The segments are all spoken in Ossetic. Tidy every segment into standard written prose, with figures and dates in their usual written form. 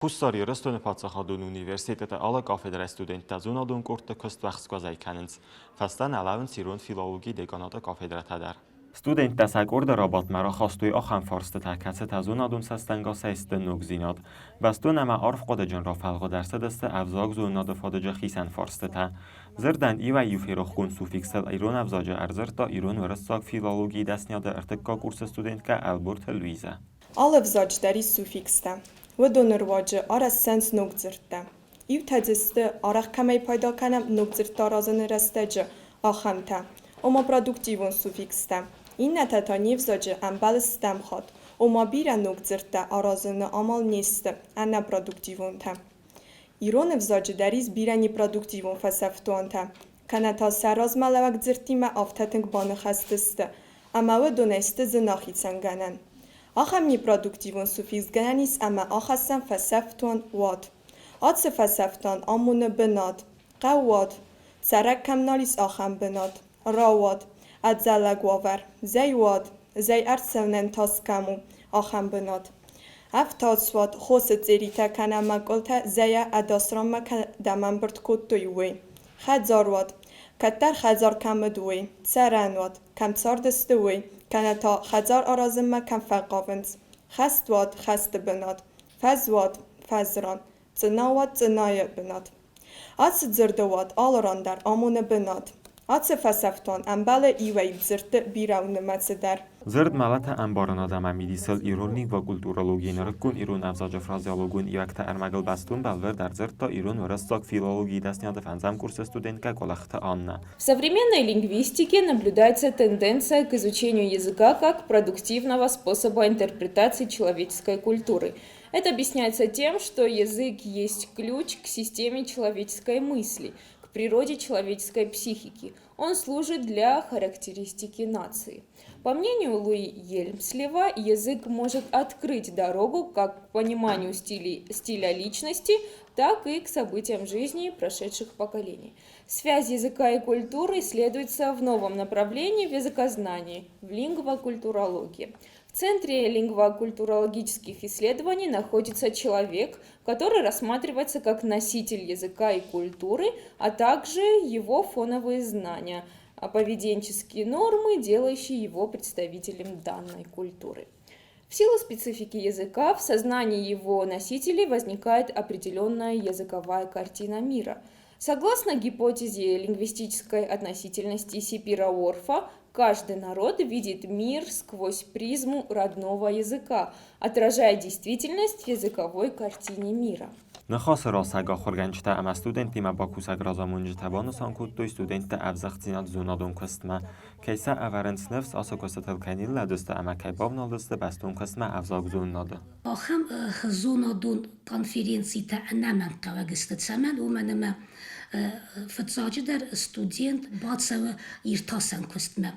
Хуссар Ирыстоны паддзахадон университеты алы кафедрӕйы студенттӕ зонадон къордты куыст уӕхскуӕзӕй кӕнынц. Фӕстӕ нӕ лӕууынц ирон филологийы деканаты кафедрӕтӕ дӕр. Студенттӕ сӕ къорды рабадтмӕ рахастой ахӕм фарстытӕ, кӕцытӕ зонадон цӕстӕнгасӕй сты ногдзинад. Бӕстон ӕмӕ арфхъуыдыджын рафӕлгъуыд ӕрцыдысты ӕвзагзонынады фадыджы хицӕн фарстытӕ. Дзырдӕн иуӕй-иу ферохгонд суффиксыл ирон ӕвзаджы ӕрдзырдта ирон-уырыссаг филологийы дӕсныйады ӕртыккаг курсы студенткӕ Ӕлборты Луизӕ. Алы ӕвзаджы дӕр ис суффикстӕ. Уыдоны руаджы арӕзт цӕуынц ног дзырдтӕ. Иутӕ дзы сты, арӕх кӕмӕй пайда кӕнӕм ног дзырдтӕ аразыны рӕстӕджы, ахӕмтӕ, ома продуктивон суффикстӕ. Иннӕтӕ та не взаджы ӕмбӕлы стӕм хатт, ома бирӕ ног дзырдтӕ аразыны амал не сты, ӕнӕпродуктивонтӕ. Ирон ӕвзаджы дӕр ис бирӕ непродуктивон фӕсӕфтуантӕ, кӕнӕ та сӕ размӕлӕуӕг дзырдтимӕ афтӕ тынг баныхӕстысты, ӕмӕ уыдонӕй сты зын ахицӕнгӕнӕн. Ахӕм непродуктивон суффикс гӕнӕн ис ӕмӕ ахӕссӕм фӕсӕфтуан уат. Ацы фӕсӕфтуан амоны бынат, хъӕууат, цӕрӕг кӕм нал ис, ахӕм бынат, рауат, ӕдзӕллаг уавӕр, зӕйуат, зӕй ӕрцӕуынӕн тас кӕм у, ахӕм бынат. Ӕфтауцуат, хосы цъеритӕ кӕнӕ мӕкъуылтӕ зӕйӕ ӕдас ранмӕ кӕдӕм ӕмбырд кодтой, уый. Хӕдзаруат, кӕддӕр хӕдзар кӕм уыд, уый, цӕрӕнуат, кӕм цардысты, уый, кӕнӕ та хӕдзар аразынмӕ кӕм фӕхъавынц. Хӕстуат, хӕсты бынат, фӕзуат, фӕзран, цъынауат, цъынайы бынат. Ацы дзырды уат алы ран дӕр амоны бынат. Ацы фӕсӕфтуан ӕмбӕлы иуӕй дзырдты бирӕ нымӕцы дӕр. Дзырд мӕлӕты ӕмбарынад ӕмӕ мидисыл ирон лингвокультурологийы нырыккон ирон ӕвзаджы фразеологон ивӕгтӕ ӕрмӕгыл бӕстон бӕлвырд ӕрдзырдта ирон-уырыссаг филологийы дӕсныйады фӕндзӕм курсы студенткӕ Къуылыхты Аннӕ. В современной лингвистике наблюдается тенденция к изучению языка как продуктивного способа интерпретации человеческой культуры. Это объясняется тем, что язык есть ключ к системе человеческой мысли, к природе человеческой психики. Он служит для характеристики нации. По мнению Луи Ельмслева, язык может открыть дорогу как к пониманию стилей, стиля личности, так и к событиям жизни прошедших поколений. Связь языка и культуры исследуется в новом направлении в языкознании, в лингвокультурологии. В центре лингвокультурологических исследований находится человек, который рассматривается как носитель языка и культуры, а также его фоновые знания, поведенческие нормы, делающие его представителем данной культуры. В силу специфики языка в сознании его носителей возникает определенная языковая картина мира. Согласно гипотезе лингвистической относительности Сипира Уорфа, каждый народ видит мир сквозь призму родного языка, отражая действительность в языковой картине мира. Ныхасы рӕстӕг ахуыргӕнджытӕ ӕмӕ студенттимӕ бакусӕг разамонджытӕ банысан кодтой студентты ӕвзӕгъддзинад зонадон куыстмӕ, кӕй сӕ ӕвӕрынц ныфс, ацы куыстытыл кӕй ныллӕудзысты ӕмӕ кӕй бавналдзысты бӕстон куыстмӕ ӕвзагзонынады. Ахӕм зонадон конференцитӕ ӕнӕмӕнгхъӕуӕг сты. Цӕмӕн? Уымӕн ӕмӕ фыццаджыдӕр студент бацӕуы иртасӕн куыстмӕ.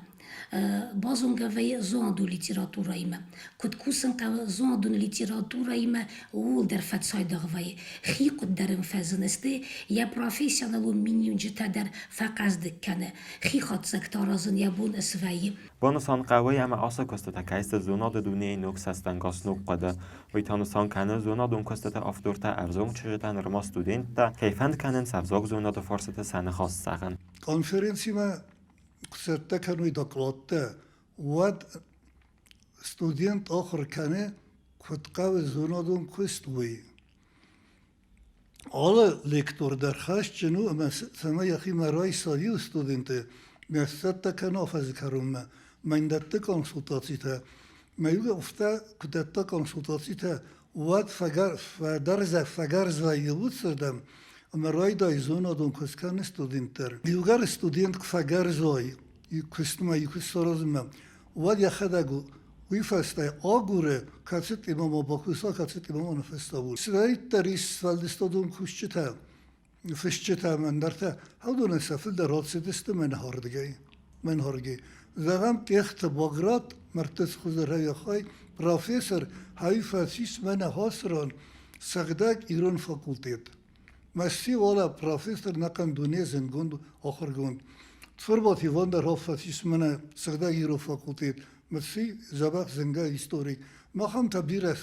Базонгӕ вӕййы зонадон литературӕимӕ. Куыд кусын хъӕуы зонадон литературӕимӕ, ууыл дӕр фӕцайдагъ вӕййы. Хи хъуыд дӕр ын фӕзыны, стӕй йӕ профессионалон миниуджытӕ дӕр фӕхъӕздыг кӕны. Хи хатдзӕгтӕ аразын йӕ бон свӕййы. Банысан хъӕуы ӕмӕ ацы куыстытӕ кӕй сты зонады дунейы ног цӕстӕнгас ног хъуыды. Уый та нысан кӕны, зонадон куыстыты автортӕ ӕвзонг чызджытӕ нырма студенттӕ кӕй фӕнд кӕнынц ӕвзагзонады фарсыты сӕ ныхас зӕгъын. Конференцимӕ куы цӕттӕ кӕной докладтӕ, уӕд студент ахуыр кӕны, куыд хъӕуы зонадон куыст, уый. Алы лектор дӕр хӕсджын у ӕмӕ цӕмӕй йӕхимӕ райса иу студенты, ме сцӕттӕ кӕна афӕдзы кӕронмӕ, мӕн дӕтты консультацитӕ. Мӕ иу афтӕ куы дӕтта консультацитӕ, уӕд фӕгӕрз вӕййы уыцырдӕм, ӕмӕ райдайы зонадон куыст кӕны студент дӕр. Иугӕр студент куы фӕгӕрз уай куыстмӕ, куыст саразынмӕ, уӕд йӕхӕдӕг уый фӕстӕ агуры, кӕцы темӕмӕ бакуса, кӕцы темӕмӕ ныффыста. Цыдӕриддӕр ис сфӕлдыстадон кусджытӕ, фысджытӕ ӕмӕ ӕндӕртӕ, уыдонӕн сӕ фылдӕр рацыдысты мӕнхӕрдыгӕй. Мӕнхӕрдыгӕй. Зӕгъӕм, Тъехты Баграт, мӕрдты хуыздӕр профессор, хай фӕцис мӕнӕ хасран сыгъдӕг ирон факультет. Мӕсси уӕлӕ профессор нӕхъӕн дуне зындгонд ахуыргонд. Цхуырбаты Иван дӕр фӕцис мӕнӕ сыгъдӕг ирон факультет. Мӕсси дзӕбӕх зынгӕ историк. Махӕн та бирӕ.